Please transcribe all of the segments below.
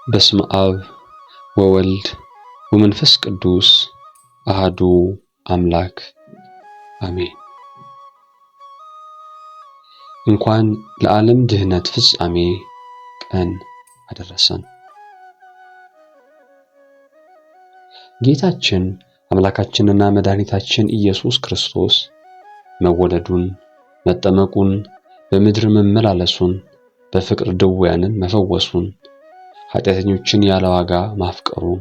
በስመ አብ ወወልድ ወመንፈስ ቅዱስ አሃዱ አምላክ አሜን። እንኳን ለዓለም ድህነት ፍጻሜ ቀን አደረሰን። ጌታችን አምላካችንና መድኃኒታችን ኢየሱስ ክርስቶስ መወለዱን፣ መጠመቁን፣ በምድር መመላለሱን፣ በፍቅር ድውያንን መፈወሱን፣ ኃጢአተኞችን ያለ ዋጋ ማፍቀሩን፣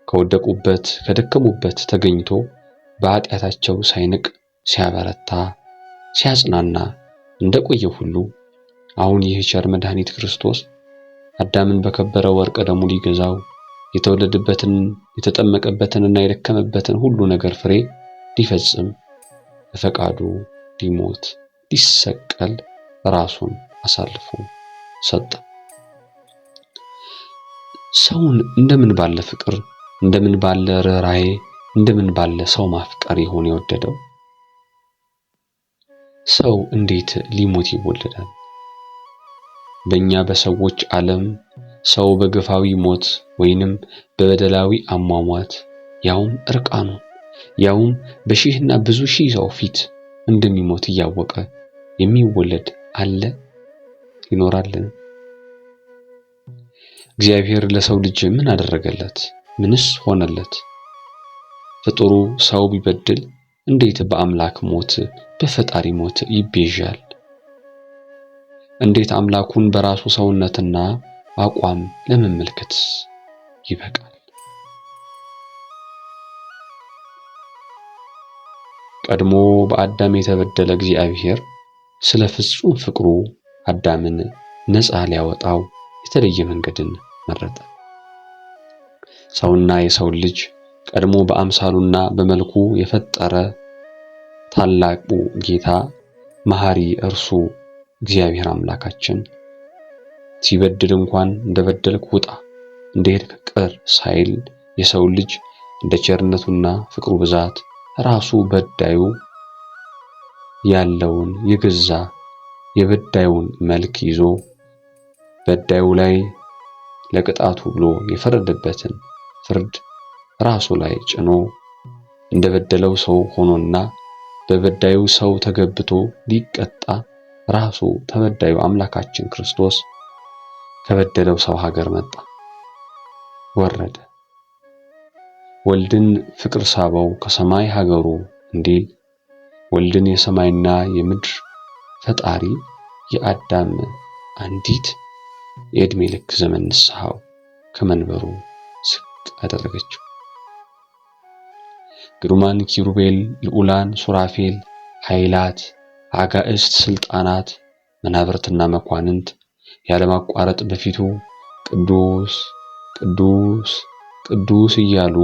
ከወደቁበት ከደከሙበት ተገኝቶ በኃጢአታቸው ሳይንቅ ሲያበረታ ሲያጽናና እንደቆየ ሁሉ አሁን ይህ ቸር መድኃኒት ክርስቶስ አዳምን በከበረ ወርቀ ደሙ ሊገዛው የተወለደበትን የተጠመቀበትንና የደከመበትን ሁሉ ነገር ፍሬ ሊፈጽም በፈቃዱ ሊሞት ሊሰቀል ራሱን አሳልፎ ሰጠ። ሰውን እንደምን ባለ ፍቅር፣ እንደምን ባለ ርኅራኄ፣ እንደምን ባለ ሰው ማፍቀር ይሆን የወደደው? ሰው እንዴት ሊሞት ይወለዳል? በእኛ በሰዎች ዓለም ሰው በግፋዊ ሞት ወይንም በበደላዊ አሟሟት ያውም እርቃኑን ያውም በሺህና ብዙ ሺህ ሰው ፊት እንደሚሞት እያወቀ የሚወለድ አለ ይኖራልን? እግዚአብሔር ለሰው ልጅ ምን አደረገለት? ምንስ ሆነለት? ፍጡሩ ሰው ቢበድል እንዴት በአምላክ ሞት በፈጣሪ ሞት ይቤዣል? እንዴት አምላኩን በራሱ ሰውነትና አቋም ለመመልከት ይበቃል? ቀድሞ በአዳም የተበደለ እግዚአብሔር ስለ ፍጹም ፍቅሩ አዳምን ነፃ ሊያወጣው የተለየ መንገድን መረጠ። ሰውና የሰው ልጅ ቀድሞ በአምሳሉና በመልኩ የፈጠረ ታላቁ ጌታ መሐሪ እርሱ እግዚአብሔር አምላካችን ሲበድል እንኳን እንደበደልክ ውጣ እንደሄድክ ቅር ሳይል የሰው ልጅ እንደ ቸርነቱና ፍቅሩ ብዛት ራሱ በዳዩ ያለውን የገዛ የበዳዩን መልክ ይዞ በዳዩ ላይ ለቅጣቱ ብሎ የፈረደበትን ፍርድ ራሱ ላይ ጭኖ እንደበደለው ሰው ሆኖና በበዳዩ ሰው ተገብቶ ሊቀጣ ራሱ ተበዳዩ አምላካችን ክርስቶስ ከበደለው ሰው ሀገር መጣ፣ ወረደ። ወልድን ፍቅር ሳበው ከሰማይ ሀገሩ እንዲል ወልድን የሰማይና የምድር ፈጣሪ የአዳም አንዲት የዕድሜ ልክ ዘመን ንስሐው ከመንበሩ ዝቅ አደረገችው። ግሩማን ኪሩቤል፣ ልዑላን ሱራፌል፣ ኃይላት፣ አጋዕስት፣ ስልጣናት፣ መናብርትና መኳንንት ያለማቋረጥ በፊቱ ቅዱስ ቅዱስ ቅዱስ እያሉ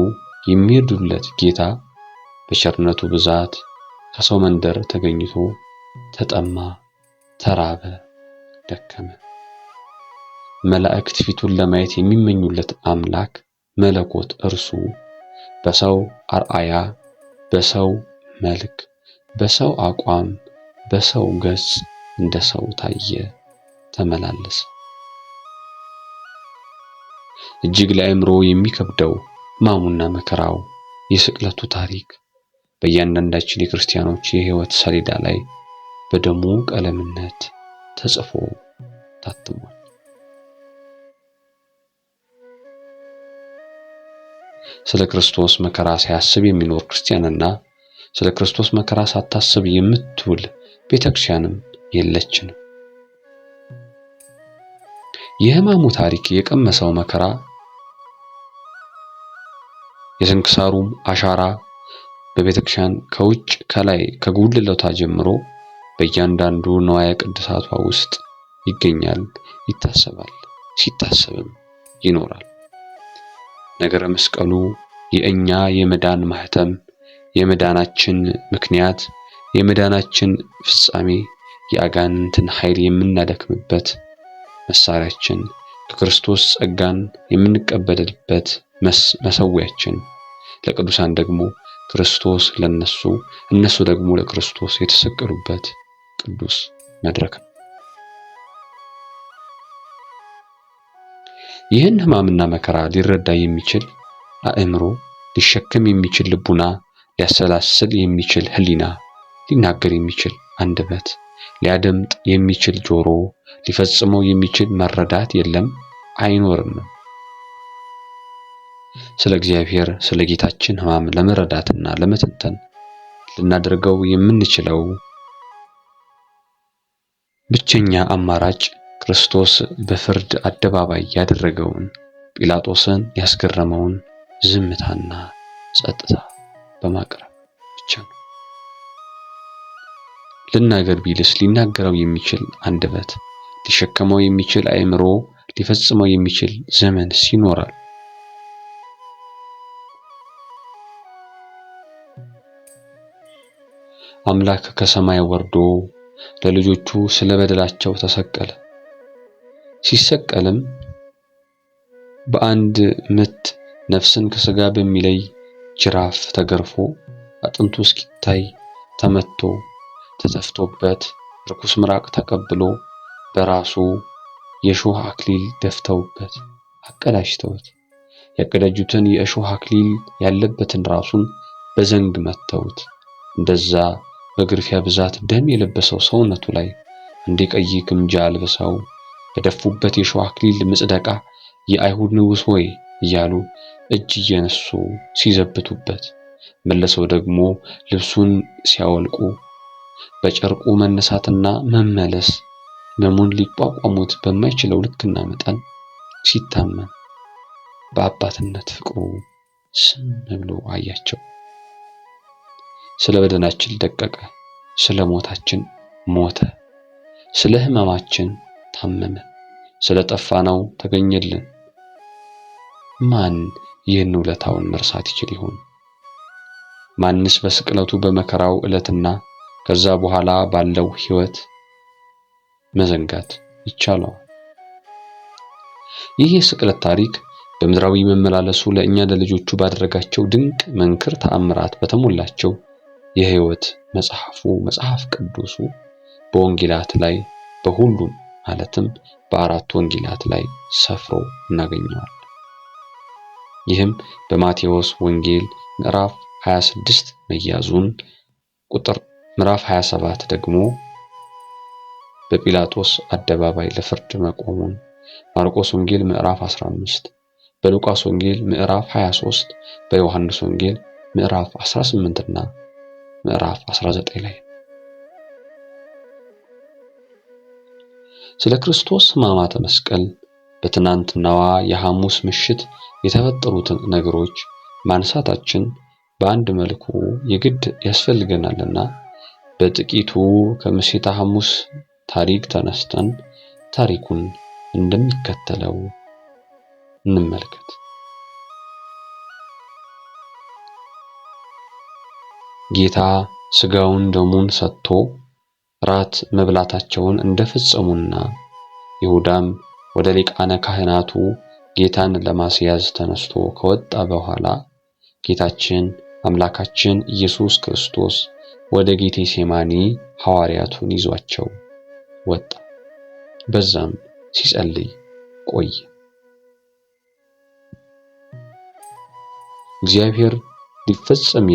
የሚሄዱለት ጌታ በቸርነቱ ብዛት ከሰው መንደር ተገኝቶ ተጠማ፣ ተራበ፣ ደከመ። መላእክት ፊቱን ለማየት የሚመኙለት አምላክ መለኮት እርሱ በሰው አርአያ፣ በሰው መልክ፣ በሰው አቋም፣ በሰው ገጽ እንደ ሰው ታየ፣ ተመላለሰ። እጅግ ለአእምሮ የሚከብደው ሕማሙና መከራው የስቅለቱ ታሪክ በእያንዳንዳችን የክርስቲያኖች የሕይወት ሰሌዳ ላይ በደሙ ቀለምነት ተጽፎ ታትሟል። ስለ ክርስቶስ መከራ ሳያስብ የሚኖር ክርስቲያንና ስለ ክርስቶስ መከራ ሳታስብ የምትውል ቤተክርስቲያንም የለችንም። የሕማሙ ታሪክ የቀመሰው መከራ የስንክሳሩም አሻራ በቤተክርስቲያን ከውጭ ከላይ ከጉልላቷ ጀምሮ በእያንዳንዱ ንዋየ ቅድሳቷ ውስጥ ይገኛል፣ ይታሰባል፣ ሲታሰብም ይኖራል። ነገረ መስቀሉ የእኛ የመዳን ማህተም፣ የመዳናችን ምክንያት፣ የመዳናችን ፍጻሜ፣ የአጋንንትን ኃይል የምናደክምበት መሳሪያችን፣ ከክርስቶስ ጸጋን የምንቀበልበት መሰዊያችን፣ ለቅዱሳን ደግሞ ክርስቶስ ለነሱ እነሱ ደግሞ ለክርስቶስ የተሰቀሉበት ቅዱስ መድረክ ነው። ይህን ሕማምና መከራ ሊረዳ የሚችል አእምሮ፣ ሊሸከም የሚችል ልቡና፣ ሊያሰላስል የሚችል ሕሊና፣ ሊናገር የሚችል አንደበት፣ ሊያደምጥ የሚችል ጆሮ፣ ሊፈጽመው የሚችል መረዳት የለም፣ አይኖርም። ስለ እግዚአብሔር ስለ ጌታችን ሕማም ለመረዳትና ለመተንተን ልናደርገው የምንችለው ብቸኛ አማራጭ ክርስቶስ በፍርድ አደባባይ ያደረገውን ጲላጦስን ያስገረመውን ዝምታና ጸጥታ በማቅረብ ብቻ ነው። ልናገር ቢልስ ሊናገረው የሚችል አንደበት፣ ሊሸከመው የሚችል አእምሮ፣ ሊፈጽመው የሚችል ዘመንስ ይኖራል? አምላክ ከሰማይ ወርዶ ለልጆቹ ስለ በደላቸው ተሰቀለ። ሲሰቀልም በአንድ ምት ነፍስን ከሥጋ በሚለይ ጅራፍ ተገርፎ አጥንቱ እስኪታይ ተመቶ ተተፍቶበት ርኩስ ምራቅ ተቀብሎ በራሱ የእሾህ አክሊል ደፍተውበት አቀዳጅተውት ያቀዳጁትን የእሾህ አክሊል ያለበትን ራሱን በዘንግ መተውት። እንደዛ በግርፊያ ብዛት ደም የለበሰው ሰውነቱ ላይ እንደ ቀይ ግምጃ አልብሰው በደፉበት የእሾህ አክሊል ምጽደቃ የአይሁድ ንጉሥ ሆይ እያሉ እጅ እየነሱ ሲዘብቱበት፣ መለሰው ደግሞ ልብሱን ሲያወልቁ በጨርቁ መነሳትና መመለስ ሕመሙን ሊቋቋሙት በማይችለው ልክና መጠን ሲታመም በአባትነት ፍቅሩ ዝም ብሎ አያቸው። ስለ በደላችን ደቀቀ፣ ስለ ሞታችን ሞተ፣ ስለ ሕመማችን ታመመ፣ ስለ ጠፋነው ተገኘልን። ማን ይህን ውለታውን መርሳት ይችል ይሆን? ማንስ በስቅለቱ በመከራው ዕለትና ከዛ በኋላ ባለው ሕይወት መዘንጋት ይቻለዋል? ይህ የስቅለት ታሪክ በምድራዊ መመላለሱ ለእኛ ለልጆቹ ባደረጋቸው ድንቅ መንክር ተአምራት በተሞላቸው የሕይወት መጽሐፉ መጽሐፍ ቅዱሱ በወንጌላት ላይ በሁሉም ማለትም በአራቱ ወንጌላት ላይ ሰፍሮ እናገኘዋለን። ይህም በማቴዎስ ወንጌል ምዕራፍ 26 መያዙን ቁጥር ምዕራፍ 27 ደግሞ በጲላጦስ አደባባይ ለፍርድ መቆሙን፣ ማርቆስ ወንጌል ምዕራፍ 15፣ በሉቃስ ወንጌል ምዕራፍ 23፣ በዮሐንስ ወንጌል ምዕራፍ 18 እና ምዕራፍ 19 ላይ ስለ ክርስቶስ ሕማማተ መስቀል በትናንትናዋ የሐሙስ ምሽት የተፈጠሩትን ነገሮች ማንሳታችን በአንድ መልኩ የግድ ያስፈልገናልና በጥቂቱ ከምሴተ ሐሙስ ታሪክ ተነስተን ታሪኩን እንደሚከተለው እንመልከት። ጌታ ሥጋውን ደሙን ሰጥቶ ራት መብላታቸውን እንደፈጸሙና ይሁዳም ወደ ሊቃነ ካህናቱ ጌታን ለማስያዝ ተነስቶ ከወጣ በኋላ ጌታችን አምላካችን ኢየሱስ ክርስቶስ ወደ ጌቴሴማኒ ሐዋርያቱን ይዟቸው ወጣ። በዛም ሲጸልይ ቆየ። እግዚአብሔር ሊፈጸም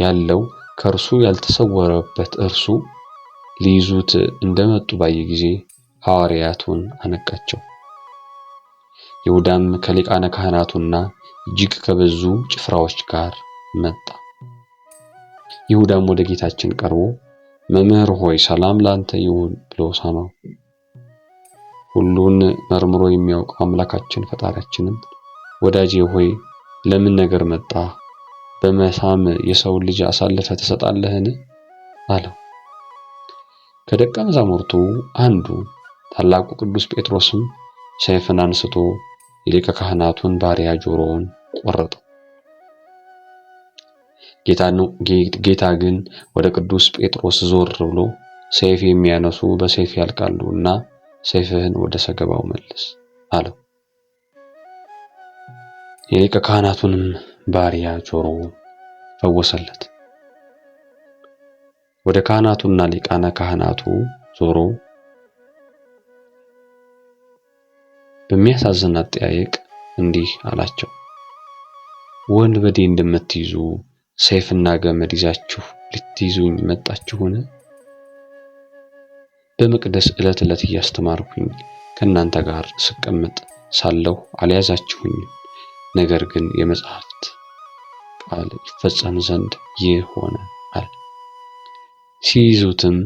ያለው ከእርሱ ያልተሰወረበት እርሱ ሊይዙት እንደመጡ ባየ ጊዜ ሐዋርያቱን አነቃቸው። ይሁዳም ከሊቃነ ካህናቱና እጅግ ከበዙ ጭፍራዎች ጋር መጣ። ይሁዳም ወደ ጌታችን ቀርቦ መምህር ሆይ ሰላም ላንተ ይሁን ብሎ ሳመው። ሁሉን መርምሮ የሚያውቀው አምላካችን ፈጣሪያችንም ወዳጄ ሆይ ለምን ነገር መጣ? በመሳም የሰውን ልጅ አሳልፈ ትሰጣለህን? አለው። ከደቀ መዛሙርቱ አንዱ ታላቁ ቅዱስ ጴጥሮስም ሰይፍን አንስቶ የሊቀ ካህናቱን ባሪያ ጆሮውን ቆረጠው። ጌታ ግን ወደ ቅዱስ ጴጥሮስ ዞር ብሎ ሰይፍ የሚያነሱ በሰይፍ ያልቃሉ እና ሰይፍህን ወደ ሰገባው መልስ አለው። የሊቀ ካህናቱንም ባሪያ ጆሮ ፈወሰለት። ወደ ካህናቱና ሊቃነ ካህናቱ ዞሮ በሚያሳዝን አጠያየቅ እንዲህ አላቸው። ወንበዴ እንደምትይዙ ሰይፍና ገመድ ይዛችሁ ልትይዙኝ መጣችሁን? በመቅደስ ዕለት ዕለት እያስተማርኩኝ ከእናንተ ጋር ስቀመጥ ሳለሁ አልያዛችሁኝም። ነገር ግን የመጽሐፍት ቃል ይፈጸም ዘንድ ይህ ሆነ አለ። ሲይዙትም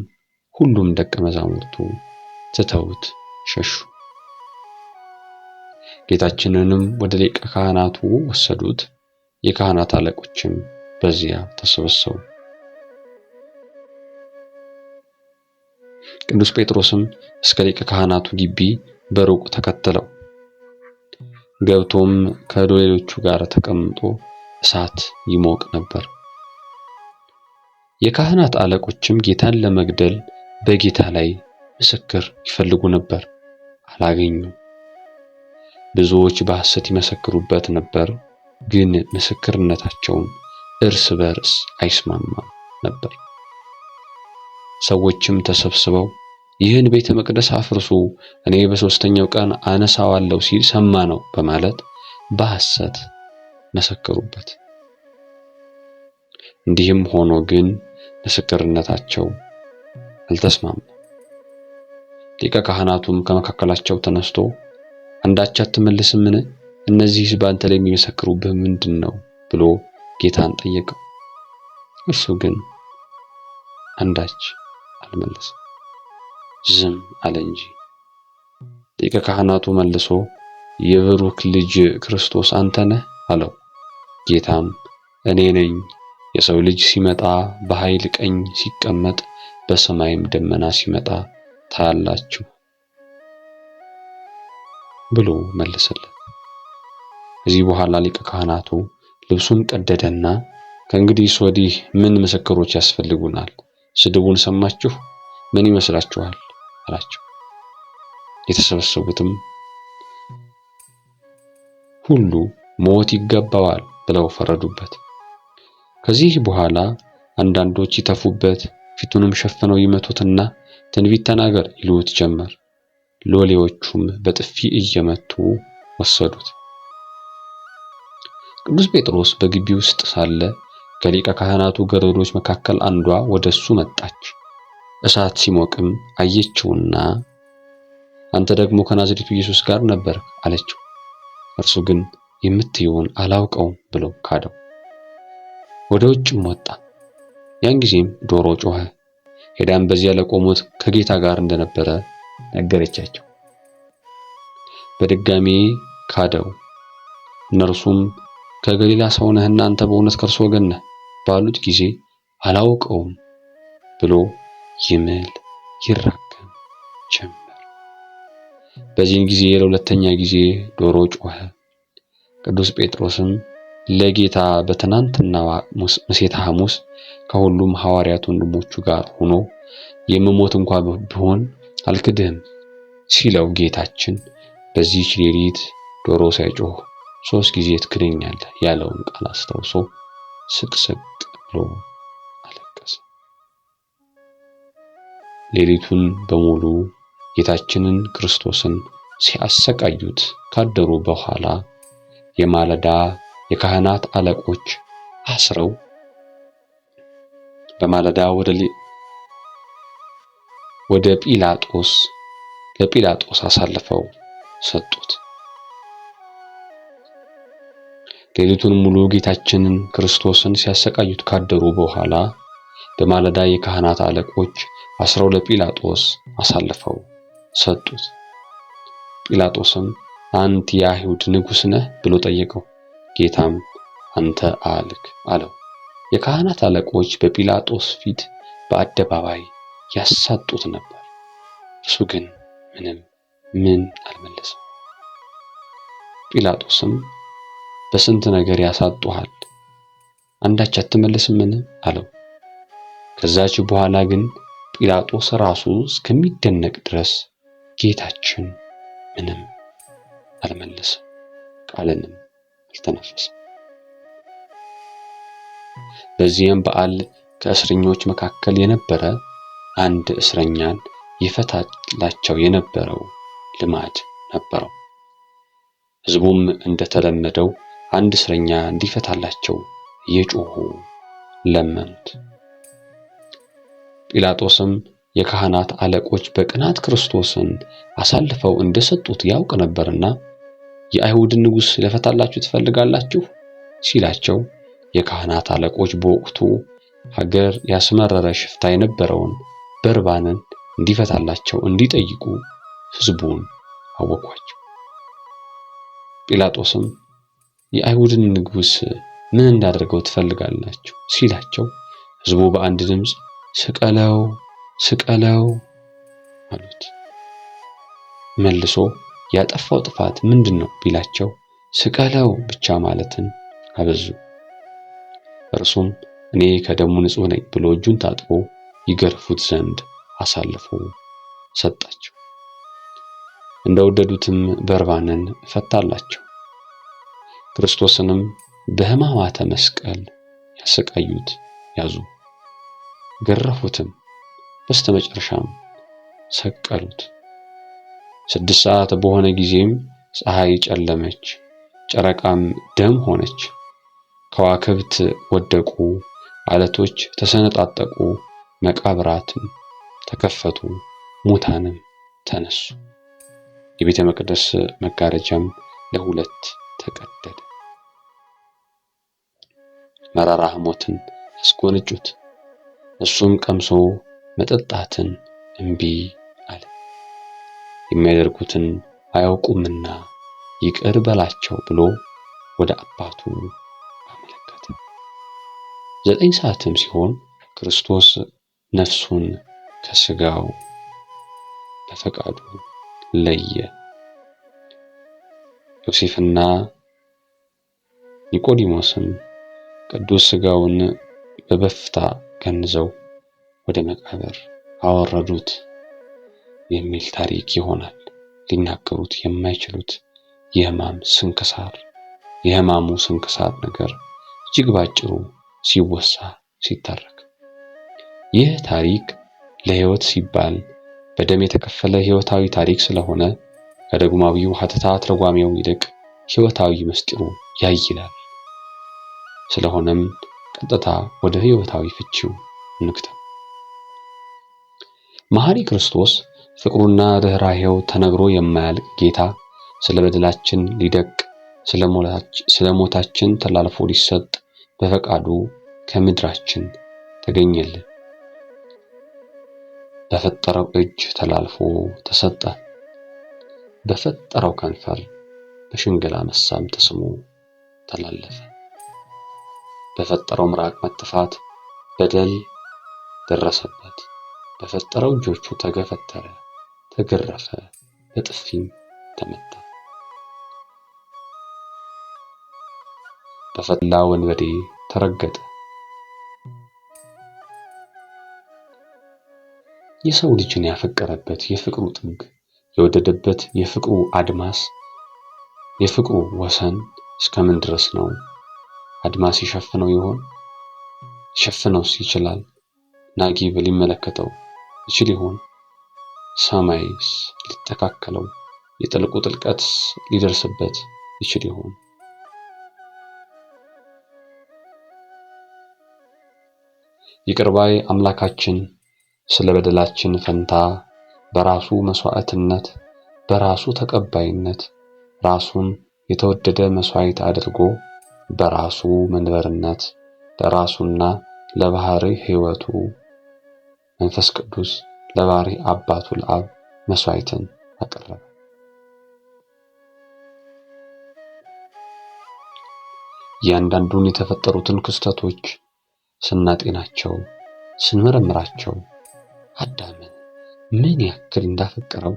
ሁሉም ደቀ መዛሙርቱ ትተውት ሸሹ። ጌታችንንም ወደ ሊቀ ካህናቱ ወሰዱት። የካህናት አለቆችም በዚያ ተሰበሰቡ። ቅዱስ ጴጥሮስም እስከ ሊቀ ካህናቱ ግቢ በሩቅ ተከተለው። ገብቶም ከሎሌዎቹ ጋር ተቀምጦ እሳት ይሞቅ ነበር። የካህናት አለቆችም ጌታን ለመግደል በጌታ ላይ ምስክር ይፈልጉ ነበር፣ አላገኙም። ብዙዎች በሐሰት ይመሰክሩበት ነበር፣ ግን ምስክርነታቸውም እርስ በርስ አይስማማም ነበር። ሰዎችም ተሰብስበው ይህን ቤተ መቅደስ አፍርሱ፣ እኔ በሦስተኛው ቀን አነሳዋለሁ ሲል ሰማ ነው በማለት በሐሰት መሰከሩበት። እንዲህም ሆኖ ግን ምስክርነታቸው አልተስማማም። ሊቀ ካህናቱም ከመካከላቸው ተነስቶ አንዳች አትመልስምን? እነዚህስ በአንተ ላይ የሚመሰክሩብህ ምንድን ነው? ብሎ ጌታን ጠየቀው። እርሱ ግን አንዳች አልመለሰም፣ ዝም አለ እንጂ። ሊቀ ካህናቱ መልሶ የብሩክ ልጅ ክርስቶስ አንተ ነህ አለው። ጌታም እኔ ነኝ፣ የሰው ልጅ ሲመጣ በኃይል ቀኝ ሲቀመጥ በሰማይም ደመና ሲመጣ ታያላችሁ ብሎ መለሰለት። ከዚህ በኋላ ሊቀ ካህናቱ ልብሱን ቀደደና ከእንግዲህ ወዲህ ምን ምስክሮች ያስፈልጉናል? ስድቡን ሰማችሁ፣ ምን ይመስላችኋል? አላቸው። የተሰበሰቡትም ሁሉ ሞት ይገባዋል ብለው ፈረዱበት። ከዚህ በኋላ አንዳንዶች ይተፉበት፣ ፊቱንም ሸፍነው ይመቱትና ትንቢት ተናገር ይሉት ጀመር። ሎሌዎቹም በጥፊ እየመቱ ወሰዱት። ቅዱስ ጴጥሮስ በግቢ ውስጥ ሳለ ከሊቀ ካህናቱ ገረዶች መካከል አንዷ ወደ እሱ መጣች። እሳት ሲሞቅም አየችውና አንተ ደግሞ ከናዝሬቱ ኢየሱስ ጋር ነበርክ አለችው። እርሱ ግን የምትየውን አላውቀውም ብሎ ካደው። ወደ ውጭም ወጣ። ያን ጊዜም ዶሮ ጮኸ። ሄዳም በዚያ ለቆሙት ከጌታ ጋር እንደነበረ ነገረቻቸው። በድጋሜ ካደው። እነርሱም ከገሊላ ሰው ነህና አንተ በእውነት ከእርሱ ወገን ነህ ባሉት ጊዜ አላውቀውም ብሎ ይምል ይራገም ጀመር። በዚህን ጊዜ ለሁለተኛ ጊዜ ዶሮ ጮኸ። ቅዱስ ጴጥሮስም ለጌታ በትናንትናዋ ምሴተ ሐሙስ ከሁሉም ሐዋርያት ወንድሞቹ ጋር ሆኖ የምሞት እንኳ ቢሆን አልክድህም ሲለው ጌታችን በዚህች ሌሊት ዶሮ ሳይጮህ 3 ጊዜ ትክደኛለህ ያለውን ቃል አስታውሶ ስቅስቅ ብሎ አለቀሰ። ሌሊቱን በሙሉ ጌታችንን ክርስቶስን ሲያሰቃዩት ካደሩ በኋላ የማለዳ የካህናት አለቆች አስረው በማለዳ ወደ ጲላጦስ ለጲላጦስ አሳልፈው ሰጡት። ሌሊቱን ሙሉ ጌታችንን ክርስቶስን ሲያሰቃዩት ካደሩ በኋላ በማለዳ የካህናት አለቆች አስረው ለጲላጦስ አሳልፈው ሰጡት። ጲላጦስም አንተ የአይሁድ ንጉሥ ነህ ብሎ ጠየቀው። ጌታም አንተ አልክ አለው። የካህናት አለቆች በጲላጦስ ፊት በአደባባይ ያሳጡት ነበር። እርሱ ግን ምንም ምን አልመለሰም። ጲላጦስም በስንት ነገር ያሳጡሃል፣ አንዳች አትመልስምን አለው። ከዛች በኋላ ግን ጲላጦስ ራሱ እስከሚደነቅ ድረስ ጌታችን ምንም አልመለሰም፣ ቃልንም አልተነፈሰም። በዚያም በዓል ከእስረኞች መካከል የነበረ አንድ እስረኛን ይፈታላቸው የነበረው ልማድ ነበረው። ሕዝቡም እንደተለመደው አንድ እስረኛ እንዲፈታላቸው እየጮሁ ለመኑት። ጲላጦስም የካህናት አለቆች በቅናት ክርስቶስን አሳልፈው እንደሰጡት ያውቅ ነበርና የአይሁድን ንጉሥ ልፈታላችሁ ትፈልጋላችሁ? ሲላቸው የካህናት አለቆች በወቅቱ ሀገር ያስመረረ ሽፍታ የነበረውን በርባንን እንዲፈታላቸው እንዲጠይቁ ሕዝቡን አወኳቸው። ጲላጦስም የአይሁድን ንጉሥ ምን እንዳደርገው ትፈልጋላችሁ? ሲላቸው ሕዝቡ በአንድ ድምፅ ስቀለው፣ ስቀለው አሉት። መልሶ ያጠፋው ጥፋት ምንድን ነው ቢላቸው ስቀለው ብቻ ማለትን አበዙ። እርሱም እኔ ከደሙ ንጹሕ ነኝ ብሎ እጁን ታጥቦ ይገርፉት ዘንድ አሳልፎ ሰጣቸው። እንደወደዱትም በርባንን ፈታላቸው። ክርስቶስንም በሕማማተ መስቀል ያሰቃዩት ያዙ፣ ገረፉትም፣ በስተመጨረሻም ሰቀሉት። 6 ሰዓት በሆነ ጊዜም ፀሐይ ጨለመች፣ ጨረቃም ደም ሆነች። ከዋክብት ወደቁ፣ አለቶች ተሰነጣጠቁ፣ መቃብራትም ተከፈቱ፣ ሙታንም ተነሱ። የቤተ መቅደስ መጋረጃም ለሁለት ተቀደደ። መራራ ሞትን አስጎነጩት፣ እሱም ቀምሶ መጠጣትን እምቢ አለ። የሚያደርጉትን አያውቁምና ይቅር በላቸው ብሎ ወደ አባቱ አመለከተ። 9 ሰዓትም ሲሆን ክርስቶስ ነፍሱን ከስጋው በፈቃዱ ለየ። ዮሴፍና ኒቆዲሞስም ቅዱስ ስጋውን በበፍታ ገንዘው ወደ መቃብር አወረዱት የሚል ታሪክ ይሆናል። ሊናገሩት የማይችሉት የሕማም ስንክሳር የሕማሙ ስንክሳር ነገር እጅግ ባጭሩ ሲወሳ ሲተረክ ይህ ታሪክ ለሕይወት ሲባል በደም የተከፈለ ሕይወታዊ ታሪክ ስለሆነ ከዶግማዊው ሀተታ ትርጓሜው ይልቅ ሕይወታዊ ምስጢሩ ያይላል። ስለሆነም ቀጥታ ወደ ሕይወታዊ ፍቺው እንክተም። መሐሪ ክርስቶስ ፍቅሩና ርኅራኄው ተነግሮ የማያልቅ ጌታ ስለ በደላችን ሊደቅ ስለ ሞታችን ተላልፎ ሊሰጥ በፈቃዱ ከምድራችን ተገኘልን። በፈጠረው እጅ ተላልፎ ተሰጠ። በፈጠረው ከንፈር በሽንገላ መሳም ተስሞ ተላለፈ። በፈጠረው ምራቅ መተፋት በደል ደረሰበት። በፈጠረው እጆቹ ተገፈተረ፣ ተገረፈ፣ በጥፊም ተመታ። በፈላ ወንበዴ ተረገጠ። የሰው ልጅን ያፈቀረበት የፍቅሩ ጥግ፣ የወደደበት የፍቅሩ አድማስ፣ የፍቅሩ ወሰን እስከምን ድረስ ነው? አድማስ ይሸፍነው ይሆን? ይሸፍነውስ ይችላል? ናጊብ ሊመለከተው ይችል ይሆን? ሰማይስ ሊተካከለው፣ የጥልቁ ጥልቀትስ ሊደርስበት ይችል ይሆን? ይቅር ባይ አምላካችን ስለ በደላችን ፈንታ በራሱ መስዋዕትነት በራሱ ተቀባይነት ራሱን የተወደደ መስዋዕት አድርጎ በራሱ መንበርነት ለራሱና ለባህሪ ሕይወቱ መንፈስ ቅዱስ ለባህሪ አባቱ ለአብ መስዋዕትን አቀረበ። እያንዳንዱን የተፈጠሩትን ክስተቶች ስናጤናቸው ስንመረምራቸው አዳምን ምን ያክል እንዳፈቀረው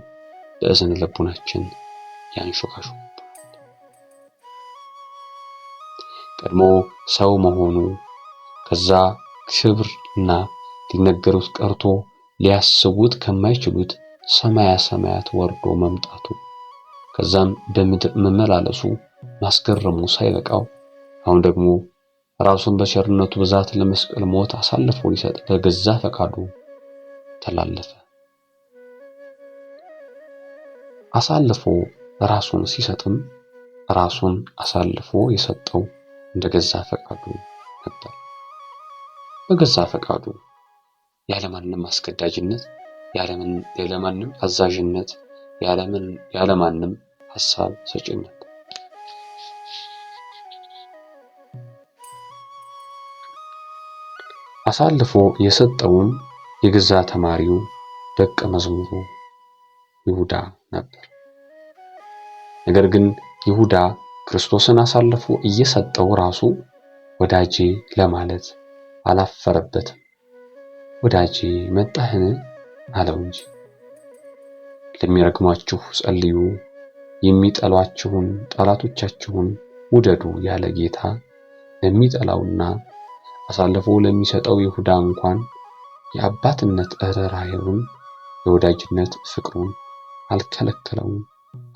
በእዝነ ልቡናችን ያንሾካሾክብናል። ቀድሞ ሰው መሆኑ ከዛ ክብርና ሊነገሩት ቀርቶ ሊያስቡት ከማይችሉት ሰማያ ሰማያት ወርዶ መምጣቱ ከዛም በምድር መመላለሱ ማስገረሙ ሳይበቃው አሁን ደግሞ ራሱን በቸርነቱ ብዛት ለመስቀል ሞት አሳልፎ ሊሰጥ በገዛ ፈቃዱ ተላለፈ። አሳልፎ ራሱን ሲሰጥም ራሱን አሳልፎ የሰጠው እንደ ገዛ ፈቃዱ ነበር። በገዛ ፈቃዱ ያለማንም አስገዳጅነት፣ ያለማንም አዛዥነት፣ ያለማንም ሐሳብ ሰጭነት። አሳልፎ የሰጠውም የገዛ ተማሪው ደቀ መዝሙሩ ይሁዳ ነበር። ነገር ግን ይሁዳ ክርስቶስን አሳልፎ እየሰጠው ራሱ ወዳጄ ለማለት አላፈረበትም። ወዳጄ መጣህን አለው እንጂ። ለሚረግሟችሁ ጸልዩ፣ የሚጠሏችሁን ጠላቶቻችሁን ውደዱ ያለ ጌታ ለሚጠላውና አሳልፎ ለሚሰጠው ይሁዳ እንኳን የአባትነት ርኅራኄውን የወዳጅነት ፍቅሩን አልከለከለውም፣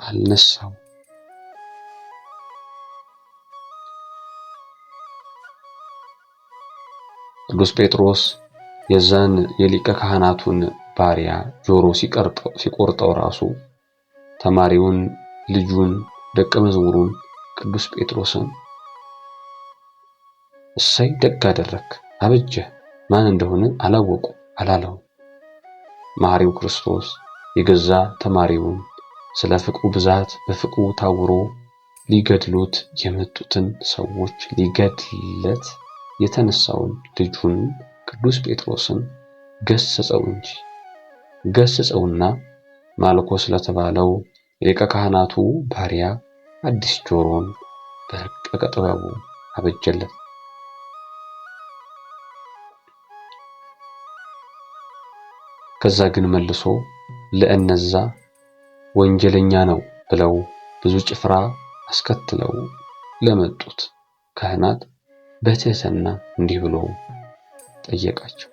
አልነሳውም። ቅዱስ ጴጥሮስ የዛን የሊቀ ካህናቱን ባሪያ ጆሮ ሲቆርጠው ራሱ ተማሪውን፣ ልጁን፣ ደቀ መዝሙሩን ቅዱስ ጴጥሮስን እሰይ ደግ አደረክ፣ አበጀህ፣ ማን እንደሆነ አላወቁ አላለው። መሐሪው ክርስቶስ የገዛ ተማሪውን ስለ ፍቅሩ ብዛት በፍቅሩ ታውሮ ሊገድሉት የመጡትን ሰዎች ሊገድለት የተነሳውን ልጁን ቅዱስ ጴጥሮስን ገሰጸው እንጂ ገሰጸውና ማልኮስ ለተባለው የሊቀ ካህናቱ ባሪያ አዲስ ጆሮን በረቀቀ ጥበቡ አበጀለት። ከዛ ግን መልሶ ለእነዛ ወንጀለኛ ነው ብለው ብዙ ጭፍራ አስከትለው ለመጡት ካህናት በትህትና እንዲህ ብሎ ጠየቃቸው።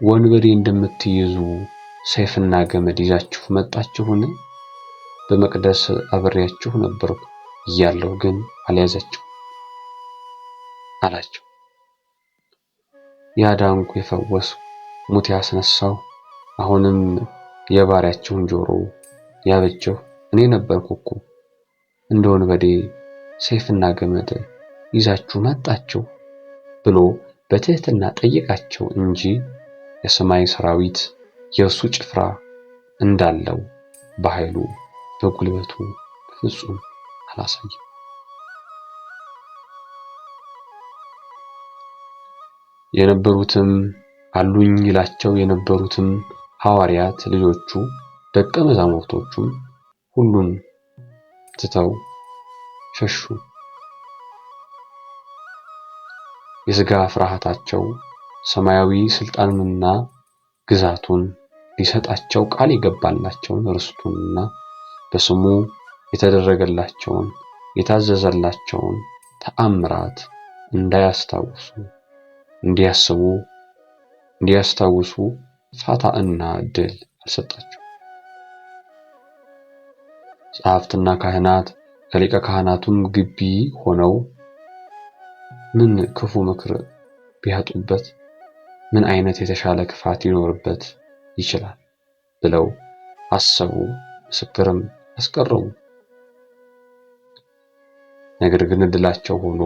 ወንበዴ እንደምትይዙ ሰይፍና ገመድ ይዛችሁ መጣችሁን? በመቅደስ አብሬያችሁ ነበርኩ እያለሁ ግን አልያዛችሁ አላቸው። ያዳንኩ የፈወስኩ ሙት ያስነሳው አሁንም የባሪያችሁን ጆሮ ያበጀሁ እኔ ነበርኩ እኮ። እንደ ወንበዴ ሰይፍና ገመድ ይዛችሁ መጣችሁ ብሎ በትህትና ጠየቃቸው እንጂ የሰማይ ሰራዊት የእርሱ ጭፍራ እንዳለው በኃይሉ በጉልበቱ በፍጹም አላሳየም። የነበሩትም አሉኝ ይላቸው የነበሩትም ሐዋርያት ልጆቹ ደቀ መዛሙርቶቹም ሁሉን ትተው ሸሹ። የሥጋ ፍርሃታቸው ሰማያዊ ስልጣንንና ግዛቱን ሊሰጣቸው ቃል የገባላቸውን ርስቱንና በስሙ የተደረገላቸውን የታዘዘላቸውን ተአምራት እንዳያስታውሱ እንዲያስቡ እንዲያስታውሱ ፋታ እና ዕድል አልሰጣቸው። ጸሐፍትና ካህናት ከሊቀ ካህናቱም ግቢ ሆነው ምን ክፉ ምክር ቢያጡበት ምን አይነት የተሻለ ክፋት ሊኖርበት ይችላል ብለው አሰቡ፣ ምስክርም አስቀረቡ። ነገር ግን ዕድላቸው ሆኖ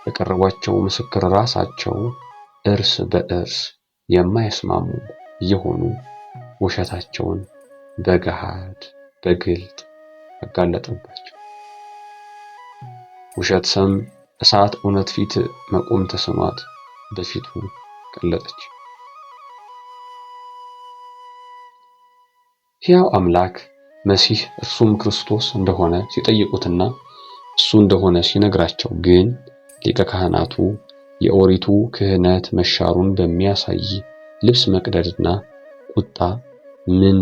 ያቀረቧቸው ምስክር ራሳቸው እርስ በእርስ የማይስማሙ እየሆኑ ውሸታቸውን በገሃድ በግልጥ አጋለጠባቸው። ውሸት ሰም እሳት እውነት ፊት መቆም ተስኗት በፊቱ ቀለጠች። ሕያው አምላክ መሲህ እርሱም ክርስቶስ እንደሆነ ሲጠይቁትና እሱ እንደሆነ ሲነግራቸው ግን ሊቀ ካህናቱ የኦሪቱ ክህነት መሻሩን በሚያሳይ ልብስ መቅደድና ቁጣ ምን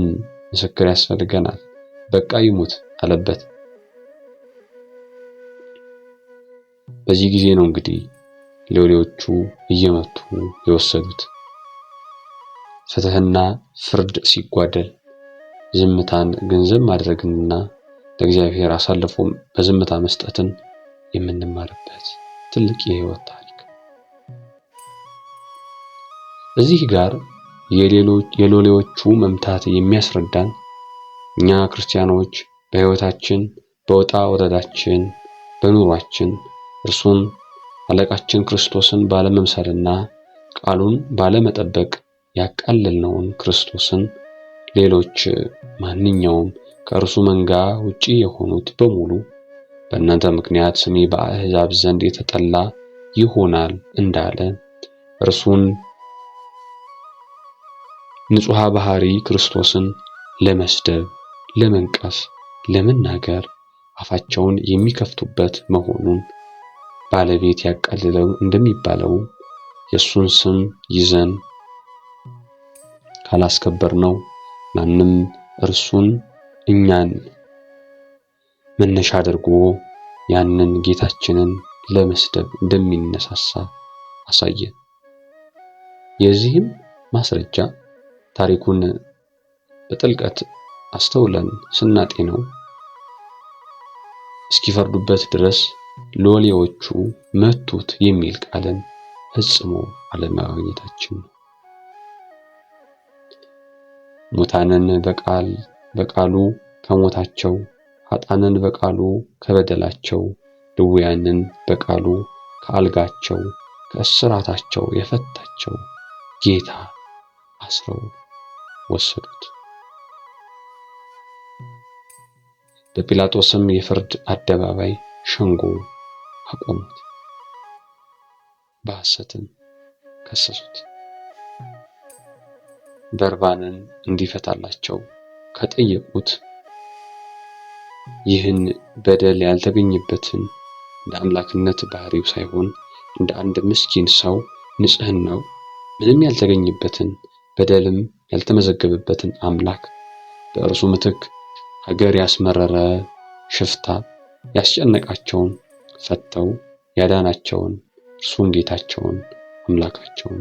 ምስክር ያስፈልገናል? በቃ ይሙት አለበት። በዚህ ጊዜ ነው እንግዲህ ሎሌዎቹ እየመቱ የወሰዱት። ፍትህና ፍርድ ሲጓደል ዝምታን ገንዘብ ማድረግንና ለእግዚአብሔር አሳልፎ በዝምታ መስጠትን የምንማርበት ትልቅ የህይወት ታሪክ። እዚህ ጋር የሎሌዎቹ መምታት የሚያስረዳን እኛ ክርስቲያኖች በሕይወታችን በወጣ ወረዳችን በኑሯችን እርሱን አለቃችን ክርስቶስን ባለመምሰልና ቃሉን ባለመጠበቅ ያቃለልነውን ክርስቶስን ሌሎች ማንኛውም ከእርሱ መንጋ ውጪ የሆኑት በሙሉ በእናንተ ምክንያት ስሜ በአሕዛብ ዘንድ የተጠላ ይሆናል እንዳለ እርሱን ንጹሐ ባህሪ ክርስቶስን ለመስደብ፣ ለመንቀፍ፣ ለመናገር አፋቸውን የሚከፍቱበት መሆኑን ባለቤት ያቃልለው እንደሚባለው የእሱን ስም ይዘን ካላስከበርነው ማንም እርሱን እኛን መነሻ አድርጎ ያንን ጌታችንን ለመስደብ እንደሚነሳሳ አሳየ። የዚህም ማስረጃ ታሪኩን በጥልቀት አስተውለን ስናጤነው እስኪፈርዱበት ድረስ ሎሌዎቹ መቱት የሚል ቃልን ፈጽሞ አለማግኘታችን ነው። ሙታንን በቃሉ ከሞታቸው፣ ኃጥአንን በቃሉ ከበደላቸው፣ ድውያንን በቃሉ ከአልጋቸው ከእስራታቸው የፈታቸው ጌታ አስረው ወሰዱት። በጲላጦስም የፍርድ አደባባይ ሸንጎ አቆሙት፣ በሐሰትም ከሰሱት። በርባንን እንዲፈታላቸው ከጠየቁት ይህን በደል ያልተገኘበትን እንደ አምላክነት ባህሪው ሳይሆን እንደ አንድ ምስኪን ሰው ንጽሕናው ምንም ያልተገኘበትን በደልም ያልተመዘገበበትን አምላክ በእርሱ ምትክ ሀገር ያስመረረ ሽፍታ ያስጨነቃቸውን ፈተው ያዳናቸውን እርሱን ጌታቸውን አምላካቸውን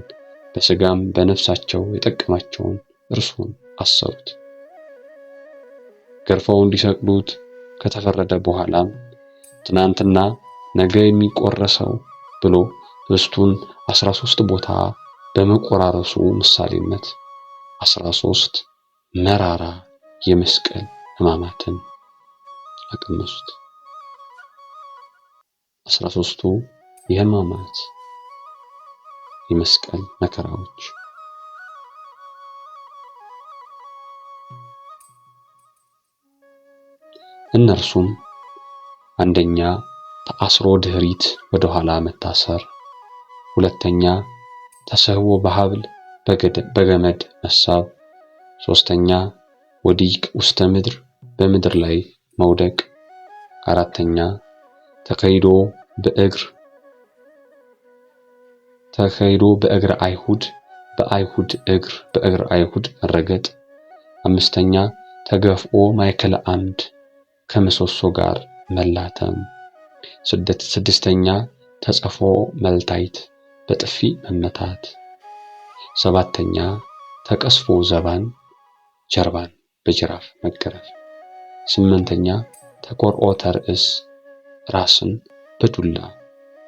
በስጋም በነፍሳቸው የጠቀማቸውን እርሱን አሰሩት። ገርፈው እንዲሰቅሉት ከተፈረደ በኋላም ትናንትና ነገ የሚቆረሰው ብሎ ኅብስቱን 13 ቦታ በመቆራረሱ ምሳሌነት 13 መራራ የመስቀል ሕማማትን አቀመሱት። 13ቱ የሕማማት የመስቀል መከራዎች እነርሱም አንደኛ ተአስሮ ድኅሪት ወደኋላ መታሰር፣ ሁለተኛ ተሰህቦ በሀብል በገመድ መሳብ፣ ሶስተኛ ወዲቅ ውስተ ምድር በምድር ላይ መውደቅ፣ አራተኛ ተከይዶ በእግር ተካሂዶ በእግረ አይሁድ በአይሁድ እግር በእግረ አይሁድ መረገጥ፣ አምስተኛ ተገፍኦ ማእከለ አምድ ከምሰሶ ጋር መላተም፣ ስድስተኛ ተጸፎ መልታይት በጥፊ መመታት፣ ሰባተኛ ተቀስፎ ዘባን ጀርባን በጅራፍ መገረፍ፣ ስምንተኛ ተቆርኦተ ርእስ ራስን በዱላ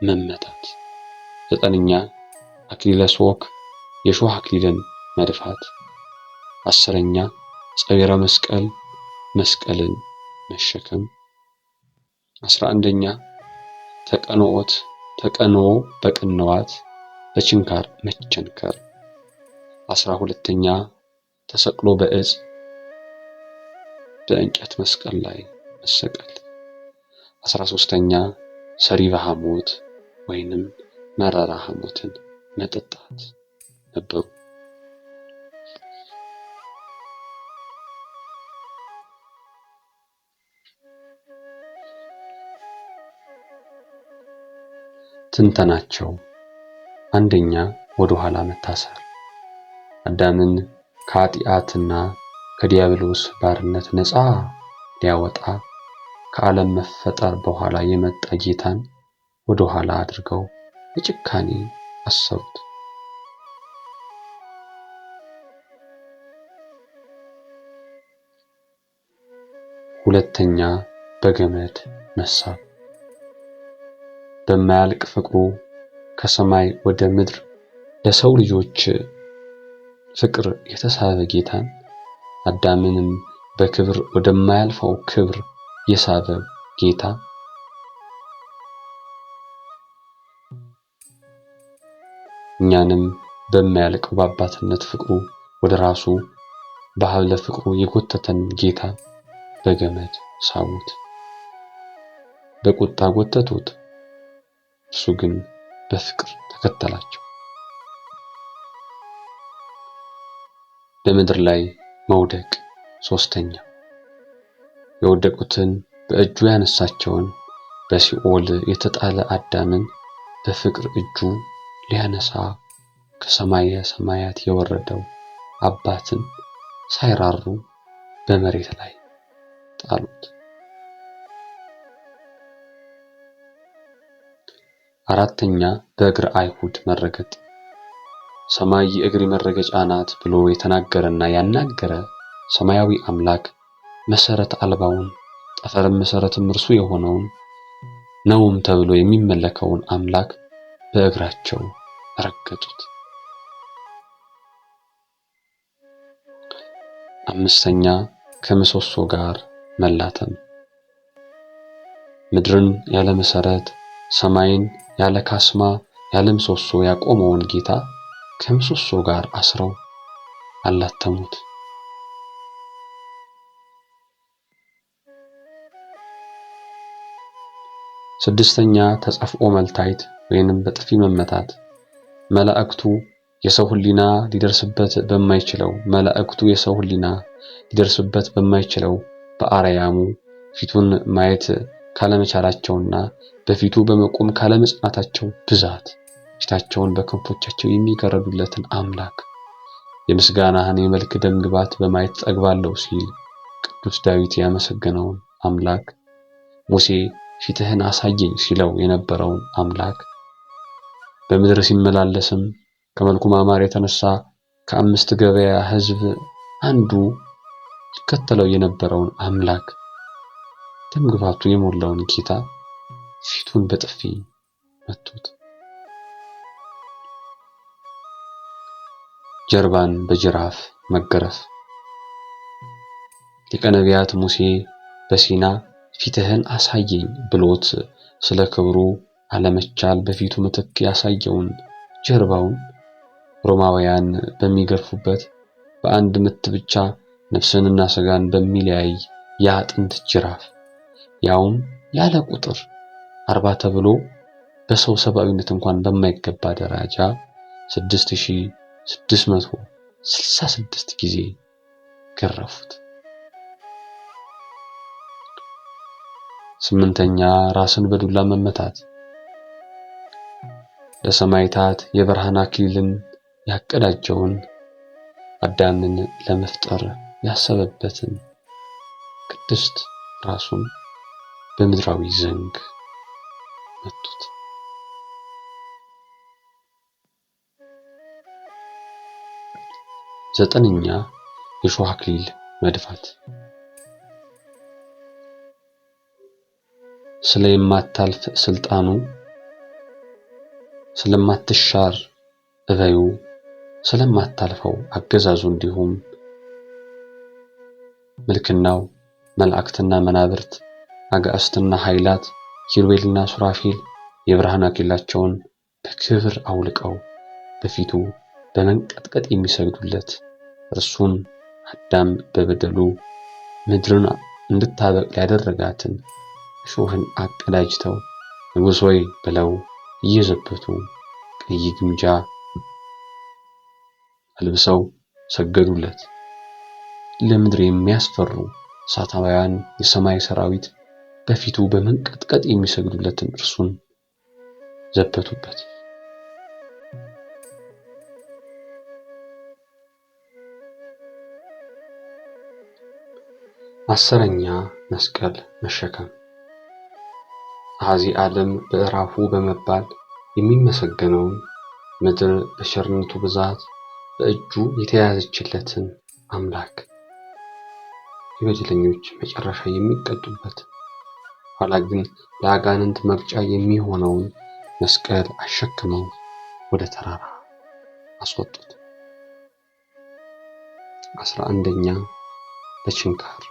መመታት፣ ዘጠነኛ አክሊለ ሦክ የሾህ አክሊልን መድፋት፣ አስረኛ ጸቢረ መስቀል መስቀልን መሸከም፣ 11ኛ ተቀንኦት ተቀንኦ በቅንዋት በችንካር መቸንከር፣ 12ኛ ተሰቅሎ በዕፅ በእንጨት መስቀል ላይ መሰቀል፣ 13ኛ ሰሪበ ሐሞት ወይንም መራራ ሐሞትን መጠጣት ነበሩ። ትንተናቸው አንደኛ ወደ ኋላ መታሰር አዳምን ከኃጢአትና ከዲያብሎስ ባርነት ነፃ ሊያወጣ ከዓለም መፈጠር በኋላ የመጣ ጌታን ወደ ኋላ አድርገው በጭካኔ አሰሩት። ሁለተኛ በገመድ መሳብ በማያልቅ ፍቅሩ ከሰማይ ወደ ምድር ለሰው ልጆች ፍቅር የተሳበ ጌታን አዳምንም በክብር ወደማያልፈው ክብር የሳበ ጌታ እኛንም በማያልቀው በአባትነት ፍቅሩ ወደ ራሱ በሀብለ ፍቅሩ የጎተተን ጌታ በገመድ ሳቡት፣ በቁጣ ጎተቱት። እርሱ ግን በፍቅር ተከተላቸው። በምድር ላይ መውደቅ ሶስተኛ የወደቁትን በእጁ ያነሳቸውን በሲኦል የተጣለ አዳምን በፍቅር እጁ ሊያነሳ ከሰማየ ሰማያት የወረደው አባትን ሳይራሩ በመሬት ላይ ጣሉት። አራተኛ በእግረ አይሁድ መረገጥ። ሰማይ የእግሬ መረገጫ ናት ብሎ የተናገረና ያናገረ ሰማያዊ አምላክ መሰረት አልባውን ጠፈርም መሰረትም እርሱ የሆነውን ነውም ተብሎ የሚመለከውን አምላክ በእግራቸው ረገጡት። አምስተኛ ከምሰሶ ጋር መላተም። ምድርን ያለ መሰረት ሰማይን ያለ ካስማ ያለ ምሰሶ ያቆመውን ጌታ ከምሰሶ ጋር አስረው አላተሙት። ስድስተኛ ተጸፍኦ መልታይት ወይንም በጥፊ መመታት። መላእክቱ የሰው ሕሊና ሊደርስበት በማይችለው መላእክቱ የሰው ሕሊና ሊደርስበት በማይችለው በአርያሙ ፊቱን ማየት ካለመቻላቸውና በፊቱ በመቆም ካለመጽናታቸው ብዛት ፊታቸውን በክንፎቻቸው የሚጋርዱለትን አምላክ የምስጋናህን የመልክ ደም ግባት በማየት ጠግባለሁ ሲል ቅዱስ ዳዊት ያመሰገነውን አምላክ፣ ሙሴ ፊትህን አሳየኝ ሲለው የነበረውን አምላክ፣ በምድር ሲመላለስም ከመልኩ ማማር የተነሳ ከአምስት ገበያ ሕዝብ አንዱ ይከተለው የነበረውን አምላክ፣ ደምግባቱ የሞላውን ጌታ ፊቱን በጥፊ መቱት። ጀርባን በጅራፍ መገረፍ። ሊቀ ነቢያት ሙሴ በሲና ፊትህን አሳየኝ ብሎት ስለ ክብሩ አለመቻል በፊቱ ምትክ ያሳየውን ጀርባውን ሮማውያን በሚገርፉበት በአንድ ምት ብቻ ነፍስንና ስጋን በሚለያይ የአጥንት ጅራፍ፣ ያውም ያለ ቁጥር 40 ተብሎ በሰው ሰብአዊነት እንኳን በማይገባ ደረጃ 6666 ጊዜ ገረፉት። ስምንተኛ ራስን በዱላ መመታት። ለሰማዕታት የብርሃን አክሊልን ያቀዳጀውን፣ አዳምን ለመፍጠር ያሰበበትን ቅድስት ራሱን በምድራዊ ዘንግ መቱት። ዘጠነኛ የሾህ አክሊል መድፋት። ስለ የማታልፍ ስልጣኑ፣ ስለማትሻር እበዩ፣ ስለማታልፈው አገዛዙ እንዲሁም ምልክናው መላእክትና መናብርት፣ አጋዕስትና ኃይላት፣ ኪሩቤልና ሱራፌል የብርሃን አክሊላቸውን በክብር አውልቀው በፊቱ በመንቀጥቀጥ የሚሰግዱለት እርሱን፣ አዳም በበደሉ ምድርን እንድታበቅል ያደረጋትን እሾህን አቀዳጅተው ንጉሥ ሆይ ብለው እየዘበቱ ቀይ ግምጃ አልብሰው ሰገዱለት። ለምድር የሚያስፈሩ እሳታውያን የሰማይ ሰራዊት በፊቱ በመንቀጥቀጥ የሚሰግዱለትን እርሱን ዘበቱበት። አስረኛ መስቀል መሸከም። አኃዜ ዓለም በዕራፉ በመባል የሚመሰገነውን፣ ምድር በቸርነቱ ብዛት በእጁ የተያዘችለትን አምላክ የበደለኞች መጨረሻ የሚቀጡበት፣ ኋላ ግን ለአጋንንት መቅጫ የሚሆነውን መስቀል አሸክመው ወደ ተራራ አስወጡት። 11ኛ በችንካር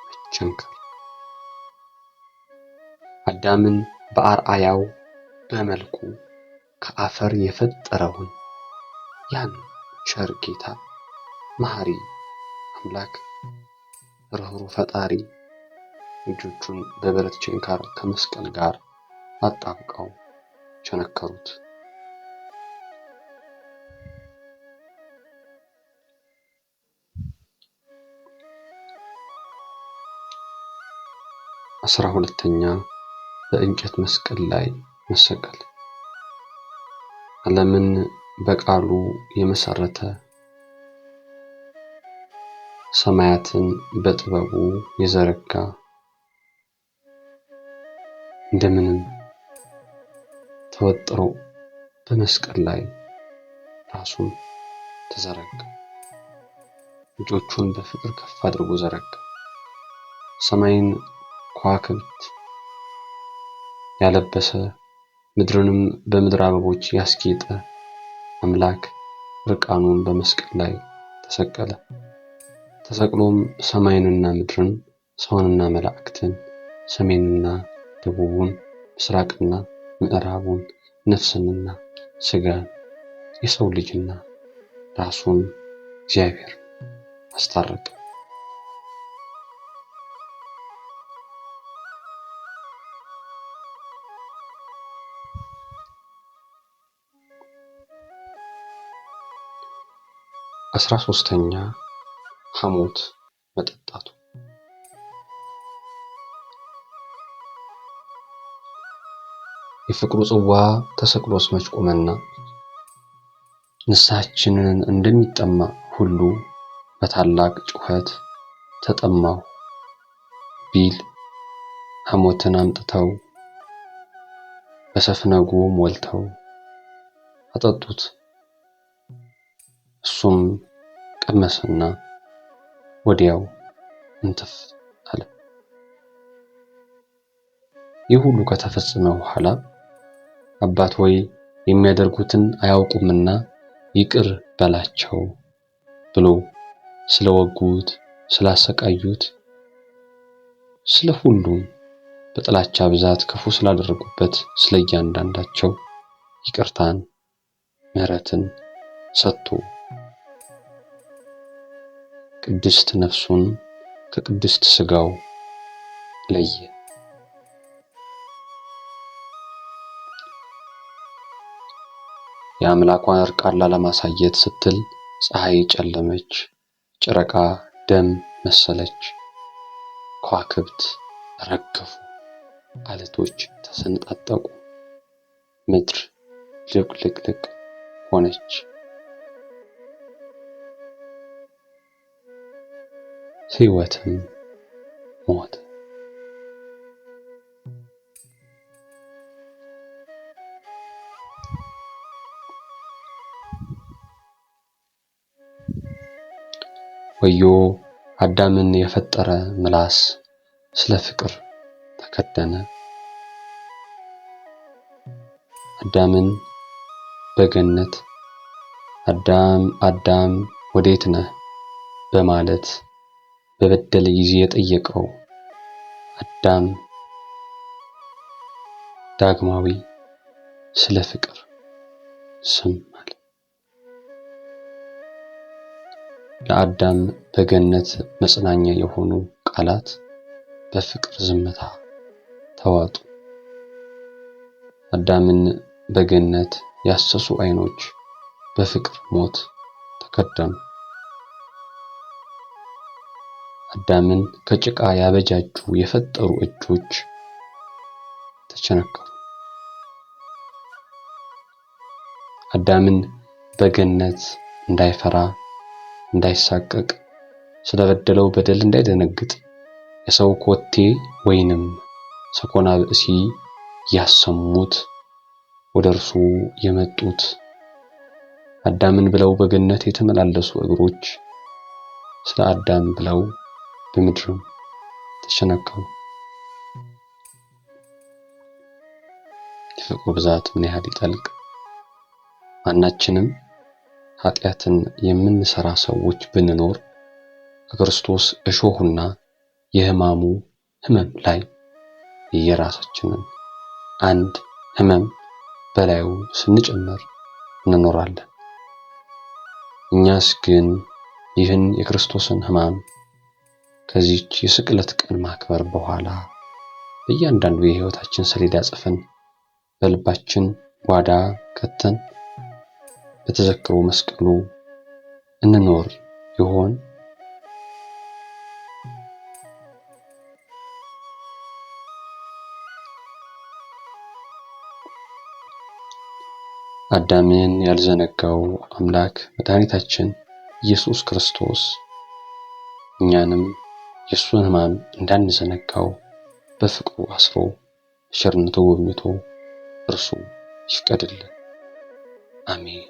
መቸንከር። አዳምን በአርአያው በመልኩ ከአፈር የፈጠረውን ያን ቸር ጌታ፣ መሐሪ አምላክ፣ ርኅሩህ ፈጣሪ እጆቹን በብረት ችንካር ከመስቀል ጋር አጣብቀው ቸነከሩት። 12ኛ በእንጨት መስቀል ላይ መሰቀል። ዓለምን በቃሉ የመሰረተ፣ ሰማያትን በጥበቡ የዘረጋ፣ እንደምንም ተወጥሮ በመስቀል ላይ ራሱን ተዘረጋ። እጆቹን በፍቅር ከፍ አድርጎ ዘረጋ። ሰማይን ከዋክብት ያለበሰ፣ ምድርንም በምድር አበቦች ያስጌጠ አምላክ እርቃኑን በመስቀል ላይ ተሰቀለ። ተሰቅሎም ሰማይንና ምድርን፣ ሰውንና መላእክትን፣ ሰሜንና ደቡቡን፣ ምስራቅና ምዕራቡን፣ ነፍስንና ስጋን፣ የሰው ልጅና ራሱን እግዚአብሔር አስታረቀ። 13ኛ ሐሞት መጠጣቱ። የፍቅሩ ጽዋ ተሰቅሎስ መች ቆመና፣ ንስሐችንን እንደሚጠማ ሁሉ በታላቅ ጩኸት ተጠማሁ ቢል ሐሞትን አምጥተው በሰፍነጉ ሞልተው አጠጡት። እሱም ቀመሰና ወዲያው እንትፍ አለ። ይህ ሁሉ ከተፈጸመ በኋላ አባት ሆይ የሚያደርጉትን አያውቁምና ይቅር በላቸው ብሎ ስለወጉት፣ ስላሰቃዩት፣ ስለ ሁሉም በጥላቻ ብዛት ክፉ ስላደረጉበት ስለ እያንዳንዳቸው ይቅርታን ምሕረትን ሰጥቶ ቅድስት ነፍሱን ከቅድስት ስጋው ለየ። የአምላኳን እርቃን ላለማሳየት ስትል ፀሐይ ጨለመች፣ ጨረቃ ደም መሰለች፣ ከዋክብት ረገፉ፣ አለቶች ተሰነጣጠቁ፣ ምድር ልቅልቅልቅ ሆነች። ሕይወትም ሞት። ወዮ አዳምን የፈጠረ ምላስ ስለ ፍቅር ተከደነ። አዳምን በገነት አዳም አዳም ወዴት ነህ በማለት በበደለ ጊዜ የጠየቀው አዳም ዳግማዊ ስለ ፍቅር ስም አለ። ለአዳም በገነት መጽናኛ የሆኑ ቃላት በፍቅር ዝምታ ተዋጡ። አዳምን በገነት ያሰሱ ዓይኖች በፍቅር ሞት ተከደኑ። አዳምን ከጭቃ ያበጃጁ የፈጠሩ እጆች ተቸነከሩ። አዳምን በገነት እንዳይፈራ እንዳይሳቀቅ ስለበደለው በደል እንዳይደነግጥ የሰው ኮቴ ወይንም ሰኮና ብእሲ ያሰሙት ወደ እርሱ የመጡት አዳምን ብለው በገነት የተመላለሱ እግሮች ስለ አዳም ብለው በምድርም ተቸነከሩ። የፍቅሩ ብዛት ምን ያህል ይጠልቅ! ማናችንም ኃጢአትን የምንሰራ ሰዎች ብንኖር ከክርስቶስ እሾሁና የሕማሙ ሕመም ላይ የየራሳችንን አንድ ሕመም በላዩ ስንጨምር እንኖራለን። እኛስ ግን ይህን የክርስቶስን ሕማም ከዚህች የስቅለት ቀን ማክበር በኋላ በእያንዳንዱ የሕይወታችን ሰሌዳ ጽፈን በልባችን ጓዳ ከተን በተዘክሮ መስቀሉ እንኖር ይሆን? አዳምን ያልዘነጋው አምላክ መድኃኒታችን ኢየሱስ ክርስቶስ እኛንም የእሱን ሕማም እንዳንዘነጋው በፍቅሩ አስሮ በቸርነቱ ጎብኝቶ እርሱ ይፍቀድልን። አሜን።